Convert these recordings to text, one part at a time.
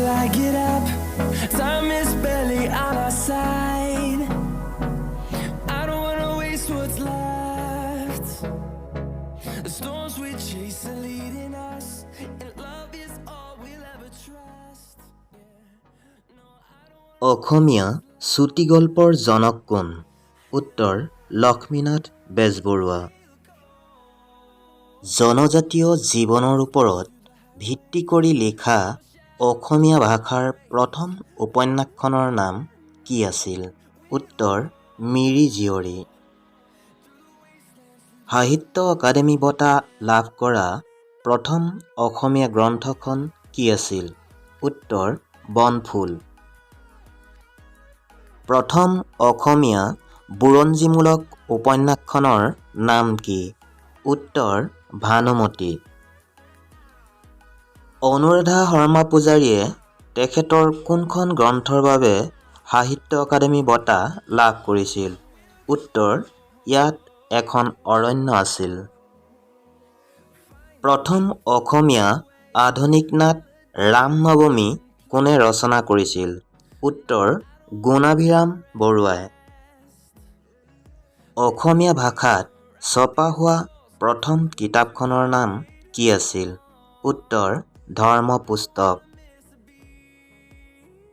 Till I get up, time is barely on our side. I don't wanna waste what's left. The storms we chase are leading us, and love is all we'll ever trust. অসমীয়া চুটিগল্পৰ জনক কোন? উত্তৰ লক্ষ্মীনাথ বেজবৰুৱা। জনজাতীয় জীৱনৰ ওপৰত ভিত্তি কৰি লিখা অসমীয়া ভাষাৰ প্ৰথম উপন্যাসখনৰ নাম কি আছিল? উত্তৰ মিৰি জীয়ৰী। সাহিত্য অকাডেমী বঁটা লাভ কৰা প্ৰথম অসমীয়া গ্ৰন্থখন কি আছিল? উত্তৰ বনফুল। প্ৰথম অসমীয়া বুৰঞ্জীমূলক উপন্যাসখনৰ নাম কি? উত্তৰ ভানুমতী। অনুৰাধা শৰ্মা পূজাৰীয়ে তেখেতৰ কোনখন গ্ৰন্থৰ বাবে সাহিত্য অকাডেমী বঁটা লাভ কৰিছিল? উত্তৰ ইয়াত এখন অৰণ্য আছিল। প্ৰথম অসমীয়া আধুনিক নাট ৰামনৱমী কোনে ৰচনা কৰিছিল? উত্তৰ গুণাভিৰাম বৰুৱাই। অসমীয়া ভাষাত ছপা হোৱা প্ৰথম কিতাপখনৰ নাম কি আছিল? উত্তৰ ধৰ্মপুস্তক।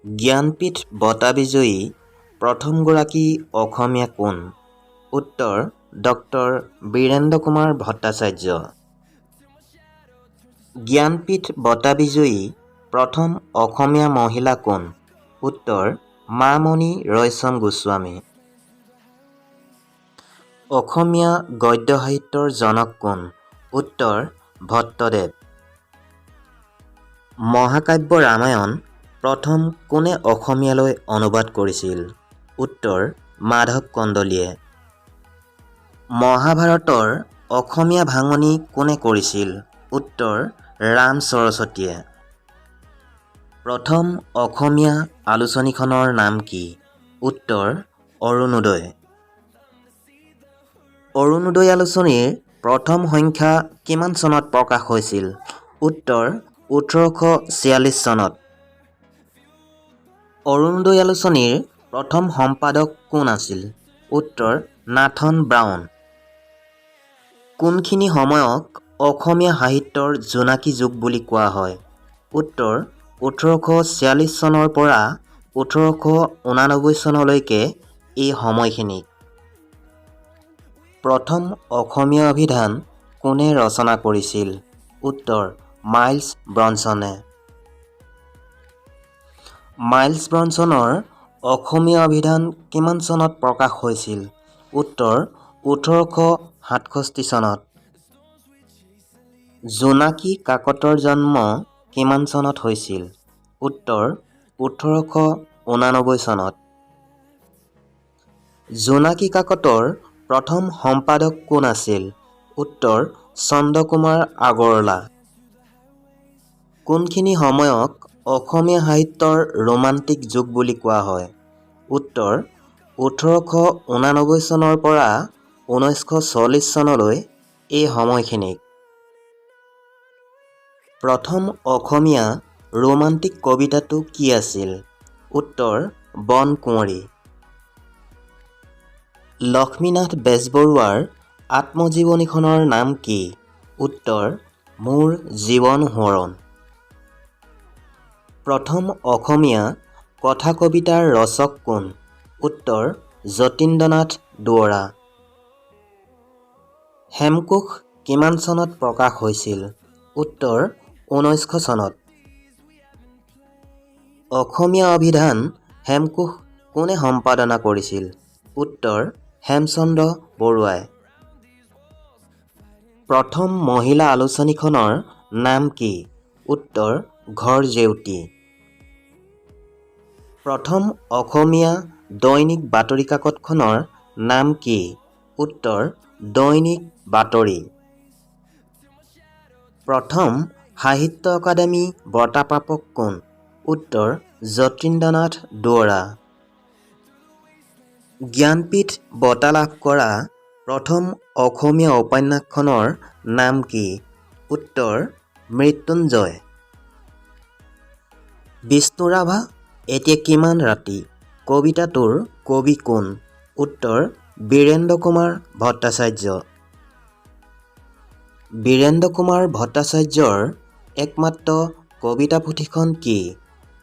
জ্ঞানপীঠ বঁটা বিজয়ী প্ৰথমগৰাকী অসমীয়া কোন? উত্তৰ ডক্টৰ বীৰেন্দ্ৰ কুমাৰ ভট্টাচাৰ্য। জ্ঞানপীঠ বঁটা বিজয়ী প্ৰথম অসমীয়া মহিলা কোন? উত্তৰ মামণি ৰয়ছম গোস্বামী। অসমীয়া গদ্য সাহিত্যৰ জনক কোন? উত্তৰ ভট্টদেৱ। মহাকাব্য ৰামায়ণ প্ৰথম কোনে অসমীয়ালৈ অনুবাদ কৰিছিল? উত্তৰ মাধৱ কন্দলীয়ে। মহাভাৰতৰ অসমীয়া ভাঙনি কোনে কৰিছিল? উত্তৰ ৰাম সৰস্বতীয়ে। প্ৰথম অসমীয়া আলোচনীখনৰ নাম কি? উত্তৰ অৰুণোদয়। অৰুণোদয় আলোচনীৰ প্ৰথম সংখ্যা কিমান চনত প্ৰকাশ হৈছিল? উত্তৰ 1846 চনত। অৰুণোদয় আলোচনীৰ প্ৰথম সম্পাদক কোন আছিল? উত্তৰ নাথন ব্ৰাউন। কোনখিনি সময়ক অসমীয়া সাহিত্যৰ জোনাকী যুগ বুলি কোৱা হয়? উত্তৰ 1846 চনৰ পৰা 1889 চনলৈকে এই সময়খিনিক। প্ৰথম অসমীয়া অভিধান কোনে ৰচনা কৰিছিল? উত্তৰ মাইলছ ব্ৰনছনে। মাইলছ ব্ৰনছনৰ অসমীয়া অভিধান কিমান চনত প্ৰকাশ হৈছিল? উত্তৰ 1867 চনত। জোনাকী কাকতৰ জন্ম কিমান চনত হৈছিল? উত্তৰ 1889 চনত। জোনাকী কাকতৰ প্ৰথম সম্পাদক কোন আছিল? উত্তৰ চন্দ্ৰকুমাৰ আগৰৱালা। কোনখিনি সময়ক অসমীয়া সাহিত্যৰ ৰোমাণ্টিক যুগ বুলি কোৱা হয়? উত্তৰ 1889 চনৰ পৰা 1940 চনলৈ এই সময়খিনিক। প্ৰথম অসমীয়া ৰোমাণ্টিক কবিতাটো কি আছিল? উত্তৰ বনকুঁৱৰী। লক্ষ্মীনাথ বেজবৰুৱাৰ আত্মজীৱনীখনৰ নাম কি? উত্তৰ মোৰ জীৱন সোঁৱৰণ। প্ৰথম অসমীয়া কথা কবিতাৰ ৰচক কোন? উত্তৰ যতীন্দ্ৰনাথ দুৱৰা। হেমকোষ কিমান চনত প্ৰকাশ হৈছিল? উত্তৰ 1900 চনত। অসমীয়া অভিধান হেমকোষ কোনে সম্পাদনা কৰিছিল? উত্তৰ হেমচন্দ্ৰ বৰুৱাই। প্ৰথম মহিলা আলোচনীখনৰ নাম কি? উত্তৰ ঘৰ জেউতি। প্ৰথম অসমীয়া দৈনিক বাতৰি কাকতখনৰ নাম কি? উত্তৰ দৈনিক বাতৰি। প্ৰথম সাহিত্য অকাডেমী বঁটাপ্ৰাপক কোন? উত্তৰ যতীন্দ্ৰনাথ দুৱৰা। জ্ঞানপীঠ বঁটা লাভ কৰা প্ৰথম অসমীয়া উপন্যাসখনৰ নাম কি? উত্তৰ মৃত্যুঞ্জয়। বিষ্ণুৰাভা এতিয়া কিমান ৰাতি কবিতাটোৰ কবি কোন? উত্তৰ বীৰেন্দ্ৰ কুমাৰ ভট্টাচাৰ্য। বীৰেন্দ্ৰ কুমাৰ ভট্টাচাৰ্যৰ একমাত্ৰ কবিতা পুথিখন কি?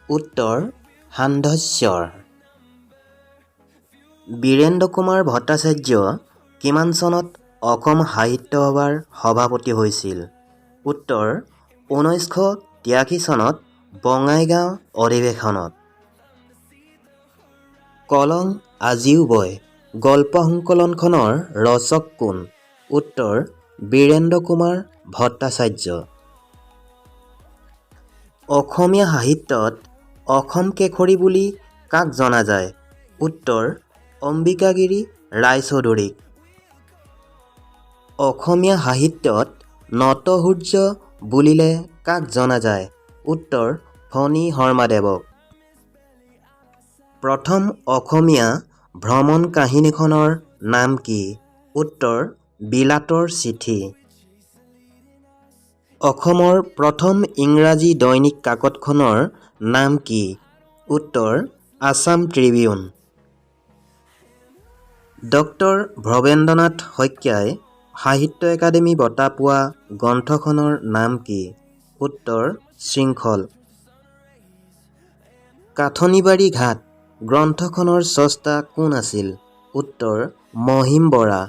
উত্তৰ সান্ধ্যেশ্বৰ। বীৰেন্দ্ৰ কুমাৰ ভট্টাচাৰ্য কিমান চনত অসম সাহিত্য সভাৰ সভাপতি হৈছিল? উত্তৰ 1983 চনত বঙাইগাঁও অধিৱেশনত। কলং আজিও বয় গল্প সংকলনখনৰ ৰচক কোন? উত্তৰ বীৰেন্দ্ৰ কুমাৰ ভট্টাচাৰ্য। অসমীয়া সাহিত্যত অসম কেশৰী বুলি কাক জনা যায়? উত্তৰ অম্বিকাগিৰী ৰায়চৌধুৰীক। অসমীয়া সাহিত্যত নটসূৰ্য বুলিলে কাক জনা যায়? উত্তৰ ফণী শৰ্মাদেৱক। প্ৰথম অসমীয়া ভ্ৰমণ কাহিনীখনৰ নাম কি? উত্তৰ বিলাতৰ চিঠি। অসমৰ প্ৰথম ইংৰাজী দৈনিক কাকতখনৰ নাম কি? উত্তৰ আছাম ট্ৰিবিউন। ডক্টৰ ভৱেন্দ্ৰনাথ শইকীয়াই সাহিত্য একাডেমী বঁটা পোৱা গ্ৰন্থখনৰ নাম কি? উত্তৰ শৃংখল। কাঠনিবাৰী ঘাট গ্ৰন্থখনৰ স্ৰষ্টা কোন আছিল? উত্তৰ মহিম বৰা।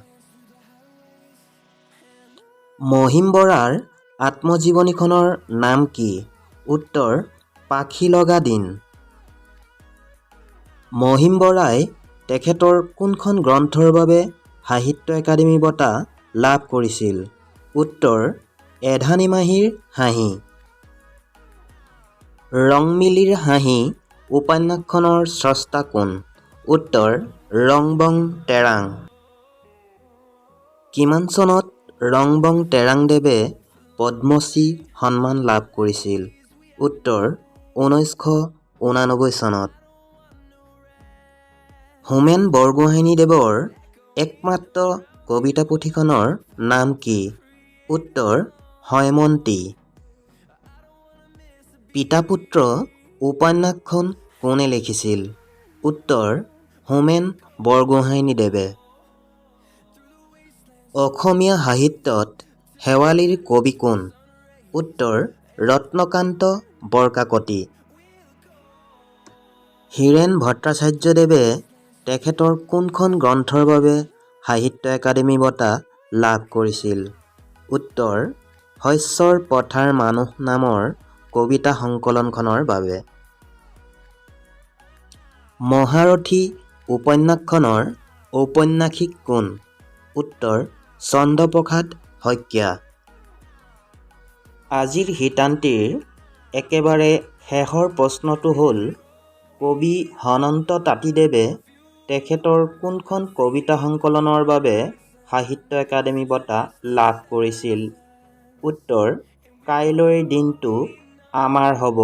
মহিম বৰাৰ আত্মজীৱনীখনৰ নাম কি? উত্তৰ পাখি লগা দিন। মহিম বৰাই তেখেতৰ কোনখন গ্ৰন্থৰ বাবে সাহিত্য একাডেমী বঁটা লাভ কৰিছিল? উত্তৰ এধানী মাহীৰ হাঁহি। ৰংমিলিৰ হাঁহি উপন্যাসখনৰ স্ৰষ্টা কোন? উত্তৰ ৰংবং তেৰাং। কিমান চনত ৰংবং তেৰাংদেৱে পদ্মশ্ৰী সন্মান লাভ কৰিছিল? উত্তৰ 1989 চনত। হোমেন বৰগোহাঞিদেৱৰ একমাত্ৰ কবিতা পুথিখনৰ নাম কি? উত্তৰ হৈমন্তী। পিতা-পুত্ৰ উপন্যাসখন কোনে লিখিছিল? উত্তৰ হোমেন বৰগোহাঞিদেৱে। অসমীয়া সাহিত্যত শেৱালিৰ কবি কোন? উত্তৰ ৰত্নকান্ত বৰকাকতী। হীৰেণ ভট্টাচাৰ্যদেৱে তেখেতৰ কোনখন গ্ৰন্থৰ বাবে সাহিত্য একাডেমী বঁটা লাভ কৰিছিল? উত্তৰ শস্যৰ পথাৰ মানুহ নামৰ কবিতা সংকলনখনৰ বাবে। মহাৰথী উপন্যাসখনৰ ঔপন্যাসিক কোন? উত্তৰ চন্দ্ৰপ্ৰসাদ শইকীয়া। আজিৰ শিতানটিৰ একেবাৰে শেষৰ প্ৰশ্নটো হ'ল কবি সনন্ত তাঁতীদেৱে তেখেতৰ কোনখন কবিতা সংকলনৰ বাবে সাহিত্য একাডেমী বঁটা লাভ কৰিছিল? উত্তৰ কাইলৈৰ দিনটো আমাৰ হ'ব।